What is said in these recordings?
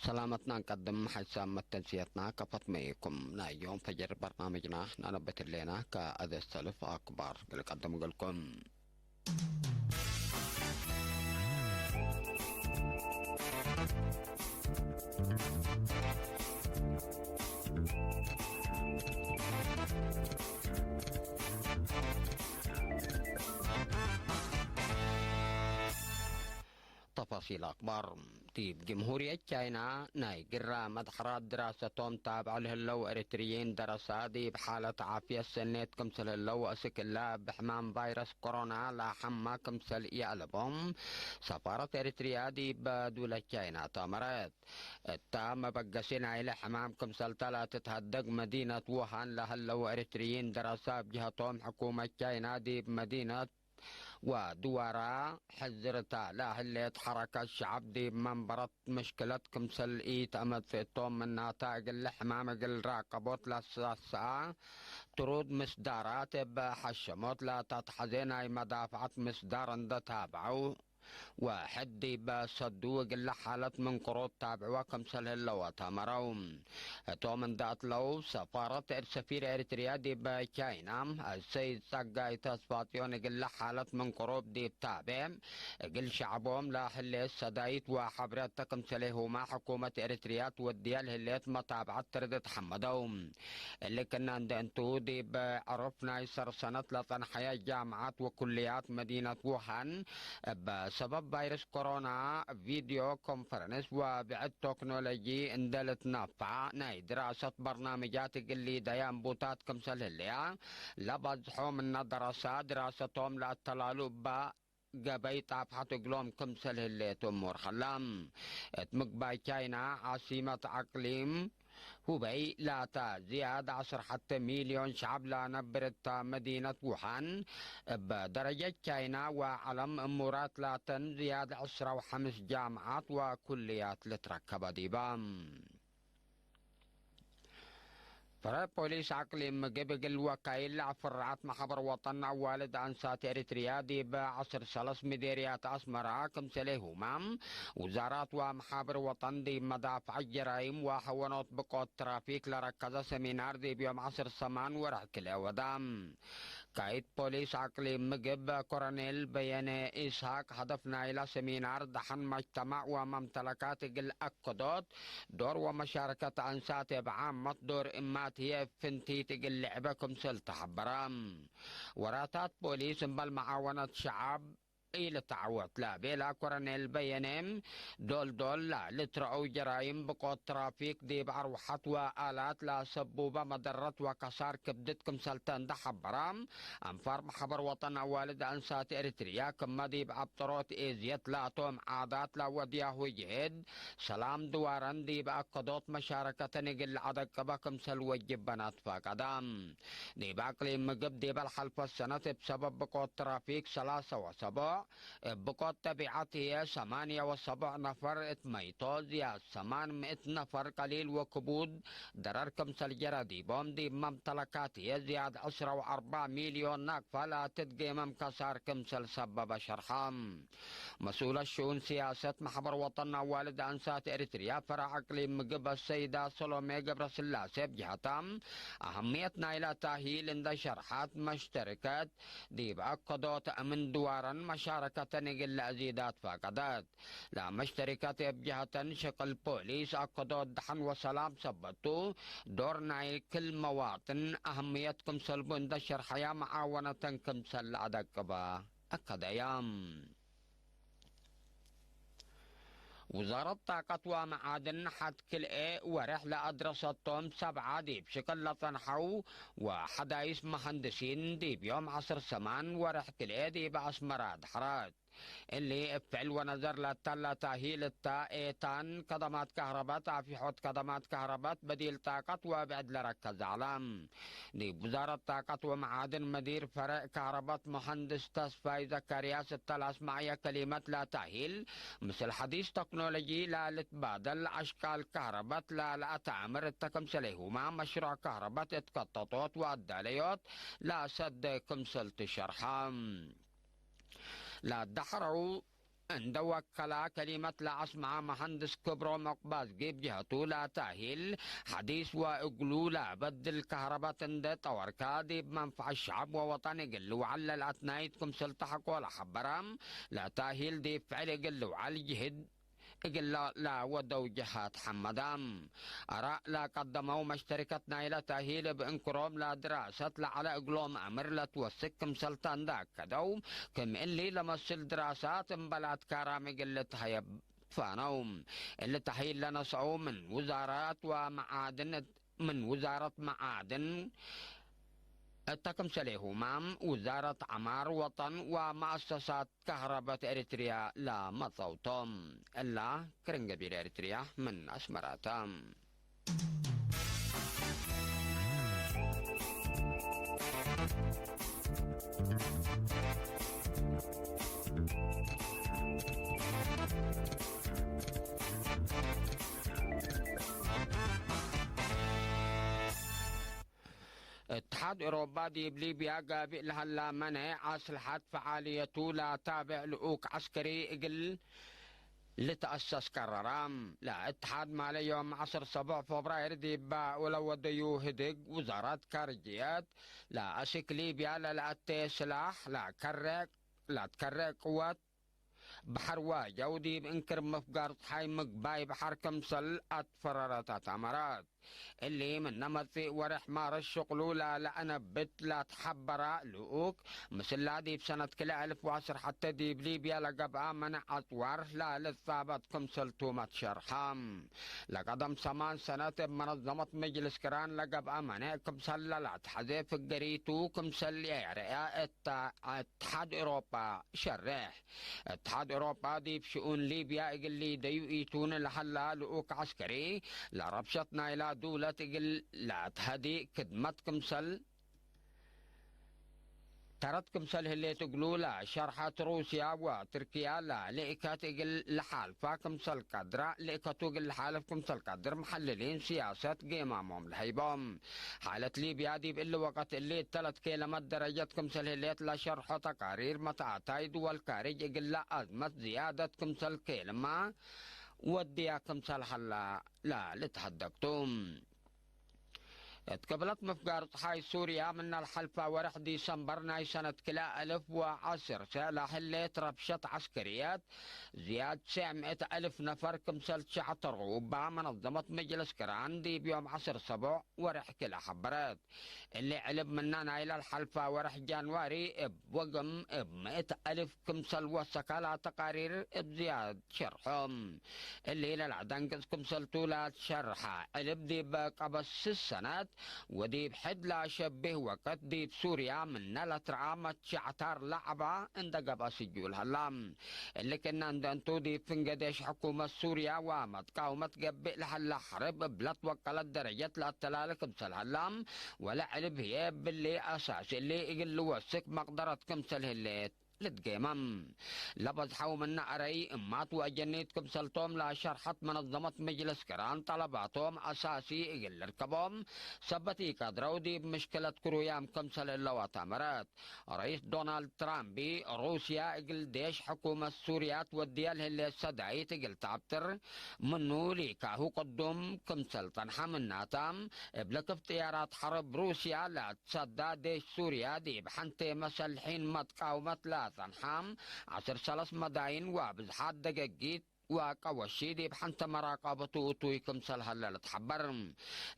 ሰላመትና ንቀድም ሓሳብ መተንስየትና ከፈትመይኩም ናይ ዮም ፈጀር በርናምጅና ናነበትሌና ከኣደ ሰልፍ ኣክባር ግልቀድም ግልኩም ተፋሲል ኣክባር ዲብ ጅምሁርየት ቻይና ናይ ግራ መድሕራት ድራሰቶም ታብዕ ልህለው ኤሪትርይን ደረሳ ዲብ ሓለት ዓፍየት ሰኔት ክምስል ህለው እስክላ ብሕማም ቫይረስ ኮሮና ላሓማ ክምስል የዕለቦም ሰፋረት ኤሪትርያ ዲብ ዱለ ቻይና ተመረት። እታ መበገሲ ናይለ ሕማም ክምሰልታ ላትትሃደግ መዲነት ውሃን ላህለው ኤሪትርይን ደረሳ ብጅሃቶም ሕኩመት ቻይና ዲብ መዲነት ወድዋራ ሕዝርታ ላህሌት ሐረከት ሸዓብ ዲብ መንበረት ምሽክለት ክምሰል ኢተመጽእቶም ምናታ እግል ሕማም እግል ራቀቦት ላሳስኣ ትሩድ ምስዳራት እብ ሐሸሞት ላታትሐዜ ናይ መዳፍዐት ምስዳር እንደ ታብዐው ወሕድ ዲበ ሰዱ እግለ ሓለት ምን ቅሩብ ታብዕወ ክምሰል ህለወ ተመረው። እቶም እንደ አትለው ሰፋረት ሰፊር ኤሪትርያ ዲበ ቻይና ሰይድ ጸጋይ ተስፋጽዮን እግለ ሓለት ምን ቅሩብ ዲብ ታቤ እግል ሸዕቦም ለህሌት ሰዳይት ወሐብረት ክምሰሌሁማ ሕኩመት ኤሪትርያ ትወድየ ለህሌት መታብዐት ትርድት ሐመደው። እሊ ክነ እንደ እንቱ ዲብ ዕሩፍ ናይ ሰር ሰነት ለጸንሐየ ጃምዓት ወኩልያት መዲነት ውሃን እብ ሰበብ ቫይረስ ኮሮና ቪድዮ ኮንፈረንስ ወብዕድ ቶክኖሎጂ እንደ ልትነፋዕ ናይ ድራሰት በርናምጃት እግል ሊደየ እንቡታት ክምሰል ህለያ ለበዝሖ ምነ ደረሳ ድራሰቶም ለአተላሉ እባ ገበይ ጣፍሐት እግሎም ክምሰል ህሌት እሙር ኸላ። እት ምግባይ ቻይና ዓሲመት አቅሊም ሁበይ ላታ ዝያድ ዐስር ሐተ ሚልዮን ሸዕብ ላነብር እታ መዲነት ውሃን እብ ደረጀት ቻይና ወዐለም እሙራት ላተን ዝያድ ዕስራ ወሐምስ ጃምዓት ወኩልያት ልትረከበ ዲባ። ፈረ ፖሊስ አቅሊም ምግብ እግል ወካይል አፍራዓት መሓበር ወጠን አዋልድ አንሳት ኤሪትርያ ዲብ ዐስር ሰለስ ምዴርያት አስመራ ክምሰሌሁማ ውዛራት ወመሓበር ወጠን ዲብ መዳፍዐት ጀራይም ወሐወኖት ብቆት ትራፊክ ለረከዘ ሰሚናር ዲብ ዮም ዐስር ሰማን ወርሕ ክልኤ ወዳ። ካይት ፖሊስ አቅሊም ምግብ ኮረኔል በየነ ኢስሃቅ ሀደፍ ናይላ ሰሚናር ደሐን መጅተማዕ ወመምተለካት እግል አከዶት ዶር ወመሻረከት አንሳት እብ ዓመት ዶር እማት ህዬ ፍንቲት እግል ልዕበ ክምሰል ተሐበረ። ወራታት ፖሊስ እምበል መዓወነት ሸዓብ ኢልተዓወት ለቤላ ኮረኔል በየነ ዶልዶል ልትረአው ጀራይም ብቆት ትራፊክ ዲብ አርወሐት ወአላት ለሰቡበ መደረት ወከሳር ክብድት ክምሰልተ እንደ ሐበረ አንፋር መሐበር ወጠን አዋልድ አንሳት ኤሪትርያ ክመ ዲብ አብጠሮት ኤዝየት ላቶም ዓዳት ለወድያሁ ጅህድ ሰላም ድዋረን ዲብ አከዶት መሻረከተን እግል ለዐደቅበ ክምሰል ወጅበን አትፋቀዳ። ዲብ አቅሊም ምግብ ዲበ ለሐልፈት ሰነት እብ ሰበብ ብቆት ትራፊክ ሰላሰ ወሰቦዕ፣ እብ ብቆት ጠቢዐት ህዬ ሰማንየ ወሰቦዕ ነፈር እት መይቶ፣ ዝያድ ሰማን ምእት ነፈር ቀሊል ወክቡድ ደረር ክምሰል ጀረ ዲቦም፣ ዲብ መምተለካት ህዬ ዝያድ ዕስራ ወአርበዕ ሚልዮን ናቅፋ ለትትጌመም ከሳር ክምሰል ሰበበ ሸርሐ። መስኡለ ሽኡን ስያሰት ማሕበር ወጠን አዋልድ አንሳት ኤሪትርያ ፈረዕ አቅሊም ምግብ አሰይዳ ሰሎሜ ገብረስላሴ ብጅሃታ፣ አህምየት ናይላ ታሂል እንደ ሸርሐት፣ መሽተርከት ዲብ አከዶት እምን ድዋረን መሻረከተን እግል ለአዚዳት ፈቀደት። ለመሽተርከት እብ ጀሀተን ሸቅል ፖሊስ አከዶት ደሐን ወሰላም ሰበቱ፣ ዶር ናይ ክል መዋጥን አህምየት ክምሰልቡ እንደ ሸርሐያ መዓወነተን ክምሰል ለአደቅበ አከደያ። ውዛረት ጣቀት ወመዓድን ሐድ ክልኤ ወርሕ ለአድረሰቶም ሰብዓ ዲብ ሽቅል ለጸንሐው ወሐዳይስ መሀንድሲን ዲብ ዮም ዐስር ሰማን ወርሕ ክልኤ ዲብ አስመራ ድሐረት። እሊ እብ ፍዕል ወነዘር ለተለ ታሂል እታ ኤታን ከደማት ከህረበት፣ አፊሖት ከደማት ከህረበት፣ በዲል ጣቀት ወብዕድ ለረከዘ ዐለ። ዲብ ውዛረት ጣቀት ወመዓድን መዲር ፈረዕ ከህረበት መሀንድስ ተስፋይ ዘካርያስ እተ ለአስመዐየ ከሊመት ለታሂል፣ ምስል ሐዲስ ተክኖሎጂ ለልትባደል አሽቃል ከህረበት ለለአተአምር እተ ክምሰሌሁማ መሽሮዕ ከህረበት እት ከጠጦት ወአዳለዮት ለሰደ ክምሰል ትሸርሐ። ለደሐረው እንደ ወከላ ከሊመት ለአስመዐ መሐንድስ ክብሮም ዑቅባዝጊ ብጅሀቱ ለታሂል ሐዲስ ወእግሉ ለበድል ከህረበት እንደ ጠወርከ ዲብ መንፈዐ ሸዐብ ወወጠን እግል ልውዓል ለልአትናይት ክምስል ተሐቆ ለሐበረ፣ ለታሂል ዲብ ፍዕል እግል ልውዓል ጅህድ እግል ለወደው ጀሃት ሐመዳ። አራእ ለቀደመው መሽተሪከት ናይለ ተሂል እብ እንክሮም ለድራሰት ለዐለ እግሎም አምር ለትወስክ ክምሰልታ እንዳከደው፣ ክም እሊ ለመስል ድራሳት እምበል አትካራም እግል ልትሀየብ ትፋነው። እሊ ተሂል ለነስአው ምን ውዛራት ወመዓድን ምን ውዛረት መዓድን እተ ክምሰሌሁማ ውዛረት ዐማር ወጠን ወመአሰሳት ከህረበት ኤሪትርያ ለመጸውቶም። እላ ክርን ገቢር ኤሪትርያ ምን አስመራታ። እትሓድ ኤውሮጳ ዲብ ሊብያ ጋብእ ለሀላ መነ አስልሐት ፈዓልየቱ ለታብዕ ልኡክ ዐስከሪ እግል ልትአሰስ ቀረራ። ለእትሓድ ማለ ዮም ዐስር ሰቡዕ ፎብራይር ዲብ ለወደዩ ህድግ ውዛራት ካርጅየት ለአስክ ሊብያ ለልአቴ ስላሕ ለከሬ ለትከሬ ቅወት በሐር ዋጀው ዲብ እንክር ምፍጋር ጸሓይ ምግባይ በሐር ክምሰል አትፈረረት አታመረት። እሊ ምነ መጽእ ወርሕ ማርስ ሽቅሉ ለለአነብት ለትሐበራ ልኡክ፣ ምስላ ዲብ ሰነት ክልኤ አልፍ ወዐስር ሐተ ዲብ ሊብያ ለገብአ መነ አጽዋር ለልጻበት ክምሰልቱ መትሸርሐ። ለቀደም ሰማን ሰነት እብ መነዘመት መጅልስ ክራን ለገብአ መነ ክምሰል ለለአትሐዜ ፍገሪቱ ክምሰል የርአ እተ እትሓድ ኤውሮጳ ሸርሕ። እትሓድ ኤውሮጳ ዲብ ሽኡን ሊብያ እግል ሊደዩ ኢቱን ለሀላ ልኡክ ዐስከሪ፣ ለረብሸት ናይላ ዱለት እግል ለትሀዲ ክድመት ክምሰል ተረት ክምሰል ህሌት እግሉ ለሸርሐት ሩስያ ወትርክያ ለልእከት እግል ለሓልፋ ክምሰል ቀድራ፣ ልእከቱ እግል ለሓልፍ ክምሰል ቀድር መሐልሊን ስያሰት ጌማሞም ለሀይቦም። ሓለት ሊብያ ዲብ እሊ ወቀት እሊ እተለት ኬለመት ደረጀት ክምሰል ህሌት ለሸርሖ ተቃሪር መትአታይ ድወል ካርጅ እግለ አዝመት ዝያደት ክምሰል ኬልማ ወድያ ክምሰል ሀላ ለልትሀደግቱ። እት ቅብለት ምፍጋር ጸሓይ ሱርያ ምነ ለሐልፋ ወርሕ ዲሰምበር ናይ ሰነት ክልኤ አልፍ ወዐስር ሰ ለህሌት ረብሸት ዐስከርየት ዝያድ ሸዕ ምእት አልፍ ነፈር ክምሰል ትሸዕተርሁ እባ መነዘመት መጅልስ ክራን ዲብ ዮም ዐስር ሰቡዕ ወርሕ ክልኤ ሐበረት። እሊ ዕልብ ምነ ናይለ ለሐልፋ ወርሕ ጃንዋሪ እብ ወግም እብ ምእት አልፍ ክምሰል ወሰከ ለተቃሪር እብ ዝያድ ሸርሖም። እሊ ለለአደንግጽ ክምሰልቱ ለትሸርሐ ዕልብ ዲብ ቀበስስ ሰነት ወዲብ ሕድ ለአሸብህ ወቅት ዲብ ሱርያ ምነ ለትረአ መትሸዕታር ለዐባ እንደ ገብአ ስጁል ሀላ። እሊ ክእነ እንደ እንቱ ዲብ ፍንገ ዴሽ ሕኩመት ሱርያ ወመትቃውመት ገብእ ለሀላ ሐርብ እብ ለትወቀለት ደረጀት ለአተላለ ክምሰል ሀላ ወለ ዕልብ ህዬ እብሊ አሳስ እሊ እግል ልወስክ መቅደረት ክምሰል ህሌት ልትጌመም። ለበዝሐው ምነ አረይ እማት ወአጀኒት ክምሰልቶም ለሸርሐት መነዘመት መጅልስ ክራን ጠለባቶም አሳሲ እግል ልርከቦም ሰበት ኢቀድረው ዲብ ምሽክለት ክሩያም ክምሰል እለው አታመረት። ረኢስ ዶናልድ ትራምፕ ሩስያ እግል ዴሽ ሕኩመት ሱርያ ትወድያ ለህሌት ሰዳይት እግል ተአብጥር ምኑ ሊካሁ ቅዱም ክምሰል ጸንሐ ምናታ እብ ለክፍ ጥያራት ሐርብ ሩስያ ለትሰዳ ዴሽ ሱርያ ዲብ ሐንቴ መሰልሒን መትቃውመት ለጸንሐ ዐስር ሰለስ መዳይን ወብዝሓት ደገጊት ወቀወሺ ዲብ ሐንተ መራቀበቱ እቱይ ክምሰል ሀለ ልትሐበር።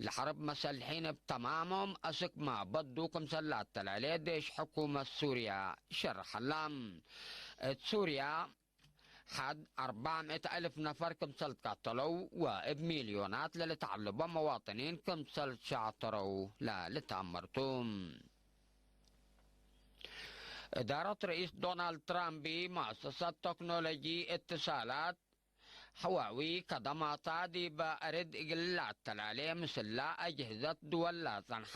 ለሐርብ መሰልሒን እብ ተማሞም አስክ ማበዱ ክምሰል ለአተላሌ ዴሽ ሕኩመት ሱርያ ሸርሐላ። እት ሱርያ ሐድ አርባዕ ምእት አልፍ ነፈር ክምሰል ትቃተለው ወእብ ሚልዮናት ለልትዐልቦ መዋጥኒን ክምሰል ትሸዕተረው ለልትአመርቱ። እዳረት ረኢስ ዶናልድ ትራምፕ መአሰሳት ተክኖሎጂ እትሳላት ሐዋዊ ከደማታ ዲበ አርድ እግል ለአተላሌ ምስላ አጅህዘት ድወል ለጸንሐ፣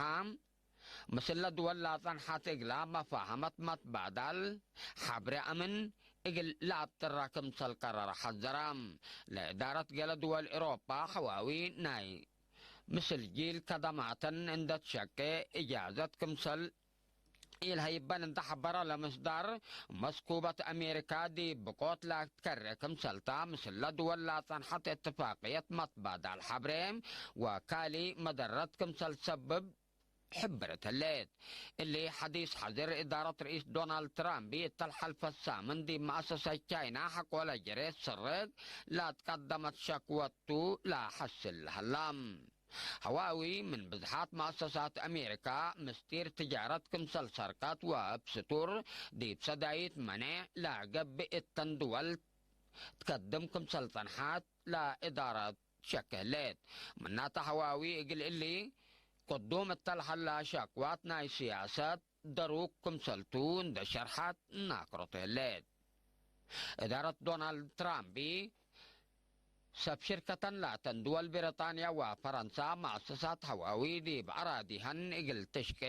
ምስለ ድወል ለጸንሐት እግላ መፋሀመት መትባዳል ሐብሬ አምን እግል ለአብጥራ ክምሰል ቀረረ ሐዘራ። ለእዳረት ገለ ድወል ኤውሮጳ ሐዋዊ ናይ ምስል ጂል ከደማተን እንደ ትሸቄ እጃዘት ክምሰል ኢልሃ ይበን እንተሓበረ ለምስዳር መስኩበት ኣሜሪካ ዲ ብቆት ላትከረ ክምሰልታ ምስለ ድወላ ጸንሐት እትፋቅየት መትባዳል ሓብሬ ወካሊ መደረት ክምሰል ሰብብ ሕብረት ህሌት። እሊ ሓዲስ ሓዚር እዳረት ርኢስ ዶናልድ ትራምፕ እተልሓልፈት ሳምን ዲ መኣሰሰ ቻይና ሓቆለ ጀሬት ስርግ ላትቀደመት ሸክወቱ ላሐስል ሀላም። ሀዋዊ ምን ብዝሓት መኣሰሳት ኣሜሪካ ምስጢር ትጃረት ክምሰል ሰርቀት ወብ ስቱር ዲብ ሰዳይት መኔዕ ላገብእ እተን ድወል ትከድም ክምሰል ጸንሓት ላእዳረት ሸክህሌት። ምናተ ሀዋዊ እግል እሊ ቅዱም እተልሀላ ሸክዋት ናይ ስያሰት ደሩክ ክምሰልቱ እንደ ሸርሓት እናክሮት ህሌት። እዳረት ዶናልድ ትራምፕ ሰብ ሽርከተን ላተን ድወል ብሪጣንያ ወፈረንሳ መኣሰሳት ሀዋዊ ዲብ ኣራዲሀን እግል ትሽቄ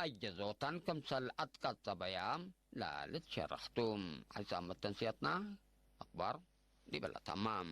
ኣጀዞተን ክምሰል ኣትቀጸበያ ላልት ሸረሕቱ። ሓይሳም መተንስያትና ኣኽባር ዲበላ ታማም።